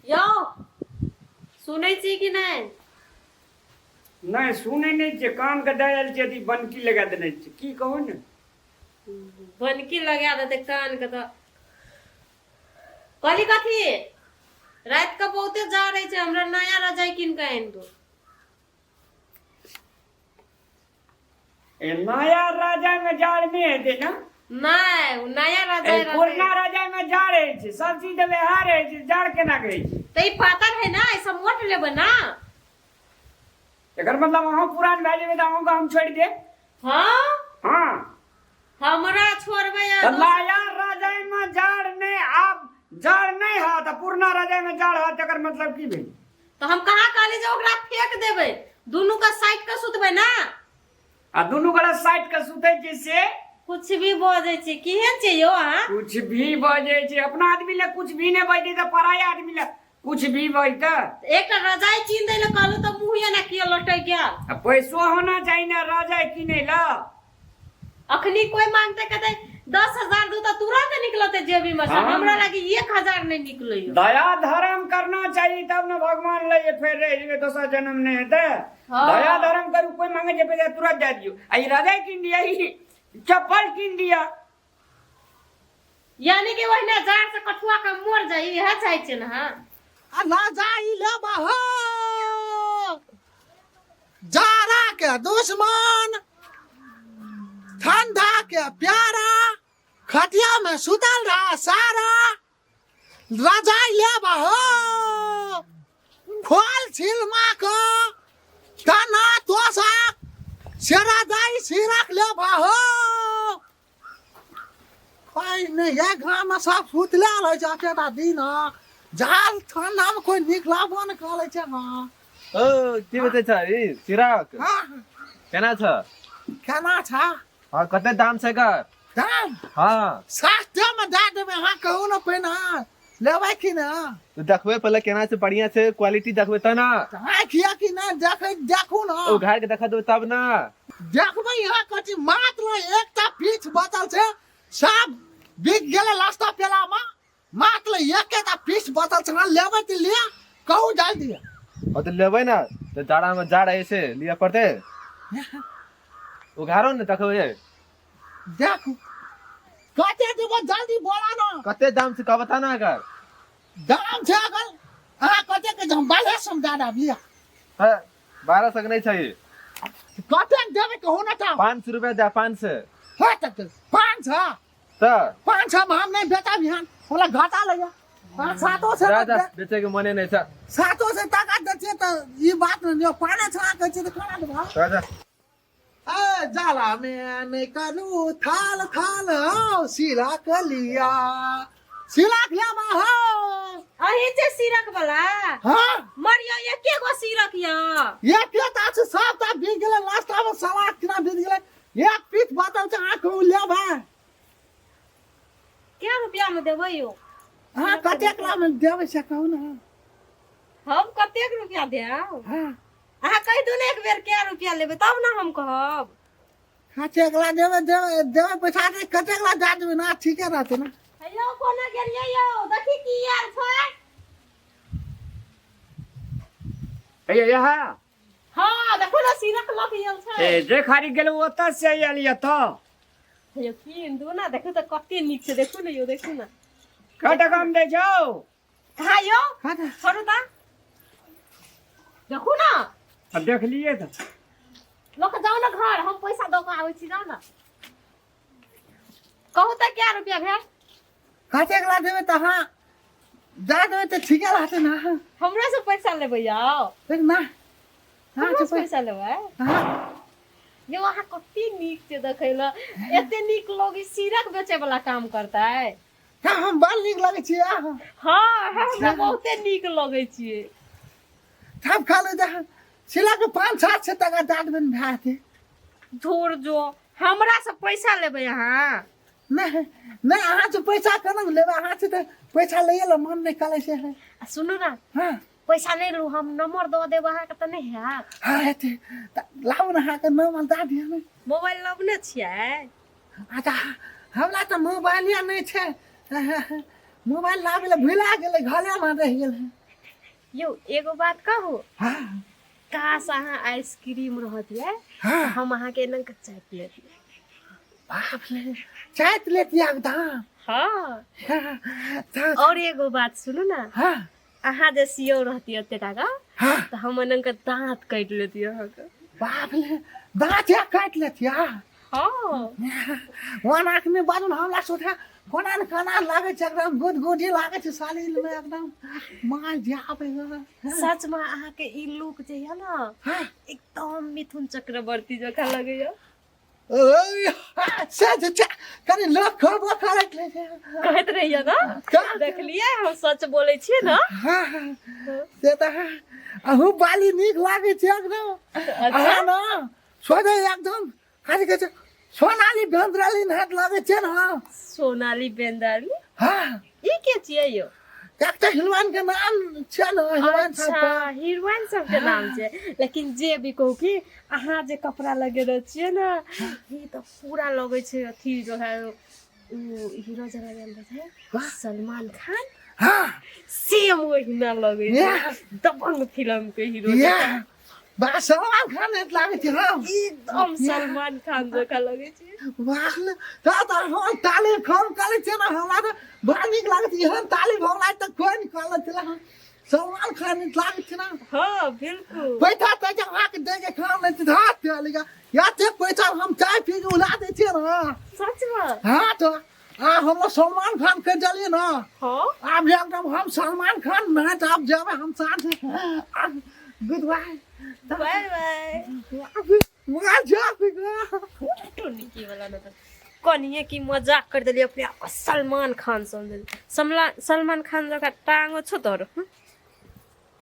यौ, सुनै छी कि नहि? नहि, सुनै नहि छियै। कानके दऽ आयल छियै, अथी बनकी लगा देने छियै। की कहू ने? बनकी लगा देतै कानके तऽ कहली कथी, राति के बहुते जाड़ रहै छै, हमरा नया रजाई कीन के आनि दो। ए, नया राजा में जाड़ नहि हेतै ने? नहि, ओ नया रजाई ए, रहतै। पुरना राजा में जाड़ होइ छै। सब चीज तऽ व्यवहार होइ छै, जाड़ केना के होइ छै? तऽ ई पातर है ना, ऐसा मोट लेबै ना। एकर मतलब अहाँ पुरान भए जेबै तऽ अहूँके हम छोड़ि देब? हाँ। हाँ। हमरा छोड़बै आ तऽ दोसर- नया रजाई में जाड़ नहि, आब जाड़ नहि होत आ पुरना रजाई में जाड़ होत, एकर मतलब की भेल? तऽ हम कहाँ कहली जे ओकरा फेंक देबै? दुनू के साइड के सुतबै ना। आ दुनू गोरा साइड के सुतै छै से? कुछ भी बजै छी, केहन छै यौ अहाँ? कुछ भी बजै छै। अपना आदमी लए कुछ भी नहि बजतै तऽ पराया आदमी लए कुछ भी बजतै? एकटा रजाई कीन दै लए कहलहुँ तऽ मुँह एना किया लटकि गेल? आ पैसो होना चाही ने रजाई किनै लए। अखनी कोई मांगते कहते 10,000 दू तऽ तुरंत निकलते जेबी में से। हाँ। हमरा लागी 1,000 नहीं निकले। दया धर्म करना चाहिए, तब ने भगवान लए फेर रहि जेबै, दोसर जन्म नहि हेतै। हाँ। दया धर्म करू, कोई मांगे छै पैसा तुरंत दए दियौ। आ ई रजाई कीन दिया, ई चप्पल कीन दिया। यानी कि ओहिना जाड़ से कठुआ के मर जाई, इएह चाहै छियै ने? हाँ। आ रजाई लेबा हो, जाड़ा के दुश्मन, ठंडा के प्यारा, खटिया में सुतल रहा सारा। रजाई लेबा हो, खोल छिलमा को तना तोसक से रजाई सिरक लेबा हो। पानि ये गाम में सब सुतले रहै छै अकेला दिन, जाल ठंडा में कोई निकलबो ने करै छै। हाँ। ओ, की बेचै छ ई सिरक? हाँ। केना छ? केना छ? हाँ, कते दाम छै एकर? दाम? हाँ। सस्ते में दए देबै, अहाँ कहू ने, पहिने लेबै कि ने? तो देखबै पहिले केना छै, बढ़िया छै, क्वालिटी देखबै त ना। आँखि यऽ कि नहि देखै? देखू ने। ओ घर के देखा देबै तब ना। देखबै यहाँ कथी, मात्र एकटा पीछ बचल छै। सब बिक गेलै लास्ता पेला में, मात्र एकेटा पीस बचल छै। अहाँ लेबै तऽ लिअ, कहू जल्दी। ओ तऽ लेबै ने, तऽ जाड़ा में जाड़ ऐसे लिअ पड़तै। उघारो ने, देखबै। देखू, कते देबो, जल्दी बोला ना। कते दाम छै, कह बता ना एकर। दाम छै अगर अहाँ कते के, हम 1200 में दए देब, लिअ। हाँ, 1200 के नहीं चाहिए। कते के देबै, कहू ना तऽ। 500 रुपया दे, 500। हाँ, तऽ 500? तऽ 500 में हम नहीं बेचब, यहाँ हमरा घाटा लगे। हाँ, 700। जा जा, बेचे के मने नहीं छ। 700 टाका दै छियै तऽ ई बात नहि, 500 कहै छियै तऽ केना देबै? जा जा। ए जाला में नहीं करू थाल थाल हो, सिला के लिया, सिला के लिया हो। अहीं छै सिरक वाला? हाँ। मरियो, एके गो सिरक यऽ? एक टा छै, सब टा बिक गेलै लास्ट में, साला केना बिक गेलै। एक पीस बचल छै, अहाँ कहू लेबै? कै रुपया में देबै यौ? अहाँ कतेक मे देबै से कहू ने। हम कतेक रुपया देब? हाँ। अहाँ कहि दू ने एक बेर, कै रुपया लेबै, तब ने हम कहब। कतेक ला देबै, देबै देबै पैसा दे, कतेक ला दए देबै ने, ठीके रहतै ने। हेयौ, कोना गेलियै यौ? देखी की आयल छै। हे यहाँ। हाँ, देखो ने, सिरक लऽ के आयल छै। ए, जे खारी गेलहुँ ओतऽ से आयल यऽ तऽ। हेयौ, कीन दू ने, देखू तऽ कते नीक छै। देखू ने यौ, देखू ने। कै टका मे दै छौ? कहाँ यौ? हाँ तऽ। छोड़ू तऽ, देखू ने। आ देखलियै तऽ। लऽ के जाउ ने घर, हम पैसा दऽ कऽ आबै छी। जाउ ने। कहू तऽ, कै रुपया भेल? कतेक ला देबै तऽ अहाँ दए देबै तऽ ठीके रहतै ने। हमरा से पैसा लेबै यौ? देख ना, हाँ। हमरा से पैसा लेबै? हाँ। यौ, अहाँ कते नीक छै देखै लए। एते नीक लोग ई सिरक बेचे वाला काम करतै? हाँ, हम बड़ नीक लगै छियै अहाँ? हाँ, हमरा बहुते नीक लगै छियै। तब कहलहुँ जे सिला के 500-700 टका दए देबै ने, भए जेतै। धुर जो, हमरा से पैसा लेबै अहाँ? नहि नहि, अहाँ से पैसा केना लेबै? अहाँ से तऽ पैसा लैए लए मन नहि करै छै। आ सुनू ने। हाँ। पैसा नहि लू, हम नंबर दऽ देब अहाँके तऽ नहि हैत? हाँ, हेतै तऽ लाबू ने, अहाँके नंबर दए दिअ ने। मोबाइल लबने छियै? अच्छा, हमरा तऽ मोबाइले नहि छै। मोबाइल लाबै लए भुला गेलै, घरेमे रहि गेलै। यौ एगो बात कहू? हाँ। काश अहाँ आइसक्रीम रहतियै। हाँ। तऽ हम अहाँके एना के चाटि लेतियै। बाप रे, चाटि लेतियै एकदम। हाँ। हाँ, तऽ और एगो बात सुनू ना। हाँ। अहाँ जे सियौ रहतियै ओते टाका, हाँ, तऽ हम एना के दाँत काटि लेतियै अहाँके। बाप रे, दाँत या काटि लेतियै? हाँ। वन आँख में बाजू ने, हमरा सोचा कोना ने कोना लागै छै, एकदम गुद गुदी लागै छै शरीर में एकदम माल जाबे। सच में अहाँके ई लुक जे यऽ ने, हाँ। एकदम मिथुन चक्रवर्ती जकाँ लगैया। ओय, से जे छै, कनि लोक खबो करैत रहै छै। कहैत रहियै ने। का? देखलियै, हम सच बोलै छियै ने। हाँ हाँ, से तऽ अहूँ बाली नीक लागै छै एकदम। अच्छा। अहाँ ने सोझे एकदम कथी कहै छै, सोनाली बेंद्राली हाथ लागै छै ने। सोनाली बेंदाली? हाँ। ई के छियै यौ? एकटा हिलवान के नाम छै ने, हिलवान। अच्छा, हीरोइन सबके नाम छै। लेकिन जे भी कहू कि अहाँ जे कपड़ा लगेने छियै ने, ई तऽ पूरा लगै छै अथी जो है उ हीरो जेना गेल छै सलमान खान। हाँ। सेम ओहिना लगै छै। दबंग फिल्म के हीरो या बा, सलमान खान हाथ लागै छै। हाँ। एकदम सलमान खान जकाँ लगै छै। वाह, तऽ तऽ हम ताली खम करै छियै ने, हमरा तऽ बड़ा नीक लागै छै। एहन ताली भऽ गेलै तऽ कोइ नहि कहल छलै, हम सलमान खान नीक लागै छै ने। हाँ, बिल्कुल। पैसा तैसा अहाँके दै के काम नहि छै, हाथ दे लिखा या ते पैसा हम चाय पी के उड़ा दै छियै ने। सच में? हाँ, तऽ आ हम सलमान खान के जलिए ना। हाँ। आब एकदम हम सलमान खान नहीं तो आप जावे हम साथ। Good bye. Bye bye. टोनिकी वाला न कनिए की मजाक कर देलियै, अपने आप के सलमान खान समझ सलमान खान जकाँ टांगो छौ तोहर।